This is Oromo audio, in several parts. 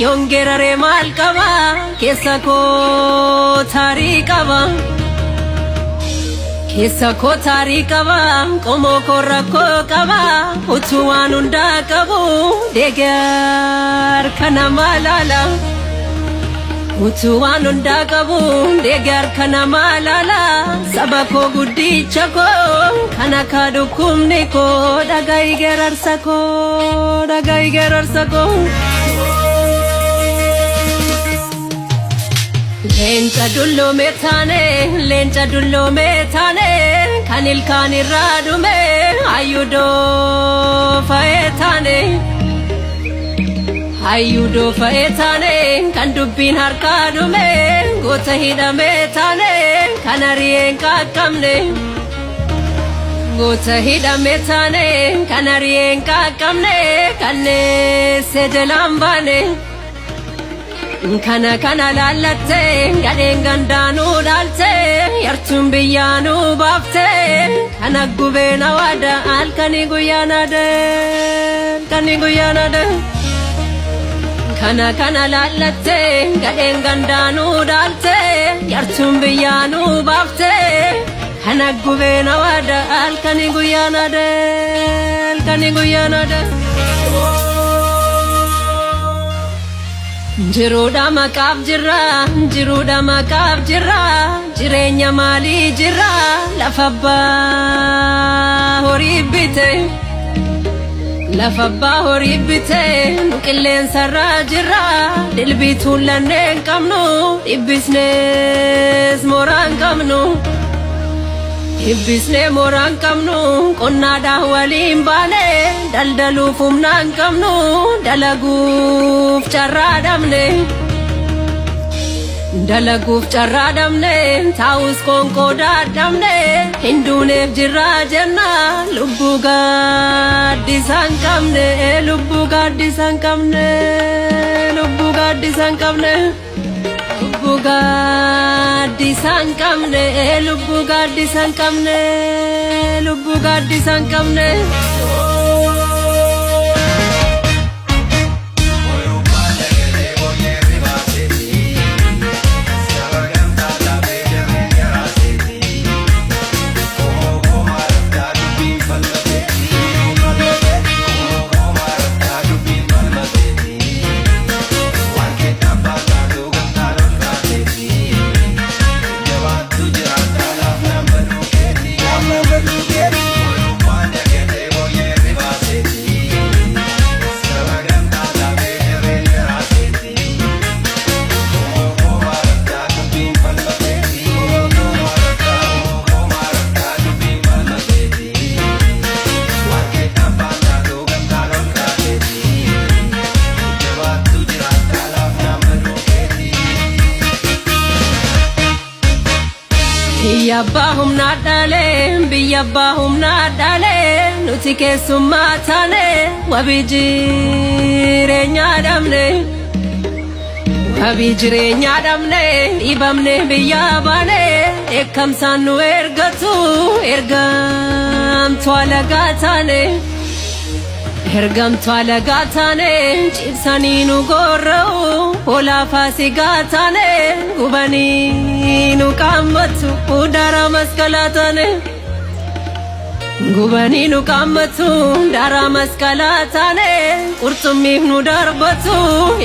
Yoon geeraree maal qaba keessa koo taarii qaba. Keessa koo taarii qaba qomoo koo rakkoo qaba utuu waan hundaa qabu deegar kana maalaala. Utuu waan hundaa qabu deegar kana maalaala saba koo guddicha koo kana kaa dhukkubni koo dhaga'i geerarsa koo dhaga'i geerarsa koo. Leenca dulloome taane leenca dulloome taane kan ilkaan irraa dhume hayyuu fa'ee taane. Hayyuu fa'ee taane kan dubbiin harkaa dhume goota hidhame taane kan ari'een qaqqabne. Goota hidhame taane kan ari'een qaqqabne kanneesse jalaan baane. Kana kana laallattee gadheen gandaanuu dhaaltee yartuun biyyaanuu baaftee kana gubeen awaada halkanii guyyaan adee halkanii guyyaan adee. Kana kana laallattee gadheen gandaanuu dhaaltee yartuun biyyaanuu baaftee kana gubeen awaada halkanii guyyaan adee halkanii guyyaan adee. Jiruudha maqaaf jirra, jiruudha maqaaf jirra, jireenya maalii jirra, lafa abbaa horii bite. Lafa abbaa horii bite, nu qilleensarraa jirra, dilbii tuullannee hin qabnu, dhibbisnees mooraa hin qabnu. Dhibbisnee mooraa hin qabnu, qonnaadhaan waliin baane, daldaluuf humna hin qabnu, dalaguuf carraa dhabne. Dalaguuf carraa dhabne, taa'us qoonqoo dadhabne, hin duuneef jirraa jenna, lubbuu gaaddisa hin qabne, lubbuu gaaddisa hin qabne, lubbuu gaaddisa hin qabne. Lubbuu gaaddisa hin qabne, lubbuu gaaddisa hin qabne, lubbuu gaaddisa hin qabne. Biyya abbaa humnaa dhalee, biyya abbaa humnaa dhalee, nuti keessummaa taane wabii jireenyaa dhabne. Wabii jireenyaa dhabne, dhiibamne biyyaa baane, dheekkamsaan nu ergatu, ergamtuu alagaa taane. Ergamtuu alagaa taane, cibsanii nu gorra'u, hoolaa faasigaa taane, gubanii nu qaammatu, daaraa masqalaa taane. Gubanii nu qaammatu, daaraa masqalaa taane, qurxummiif nu darbatu,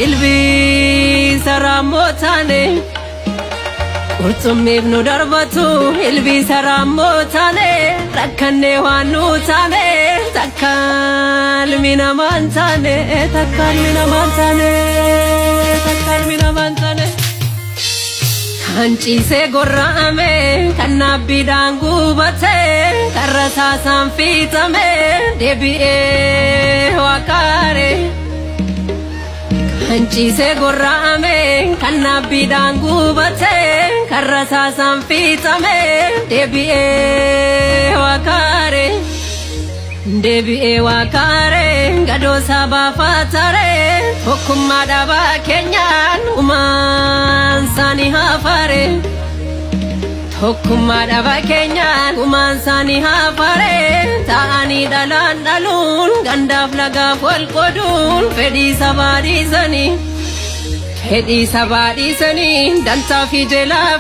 ilbiisa raammoo taane. Qurxummiif nu darbatu, ilbiisa raammoo taane, rakkannee waan nu taane, takka ilmi namaa hin taane, takka ilmi namaa hin taane, takka ilmi namaa hin taane. Kan ciisee gorra'ame, kan naabbiidhaan gubate, kan rasaasaan fiixame, deebi'ee waaqaare. Kan ciisee gorra'ame, kan naabbiidhaan gubate, kan rasaasaan fiixame, deebi'ee waaqaare. Deebi'ee waaqaare, gadoo sabaa faatare, tokkummaa dhabaa keenyaan uumaan isaanii hafaare. Tokkummaa dhabaa keenyaan uumaan isaanii hafaare, ta'anii dhalaan dhaluun, gandaaf lagaaf wal qooduun, fedhii sabaa dhiisanii. Fedhii sabaa dhiisanii dantaa fi jeelaa.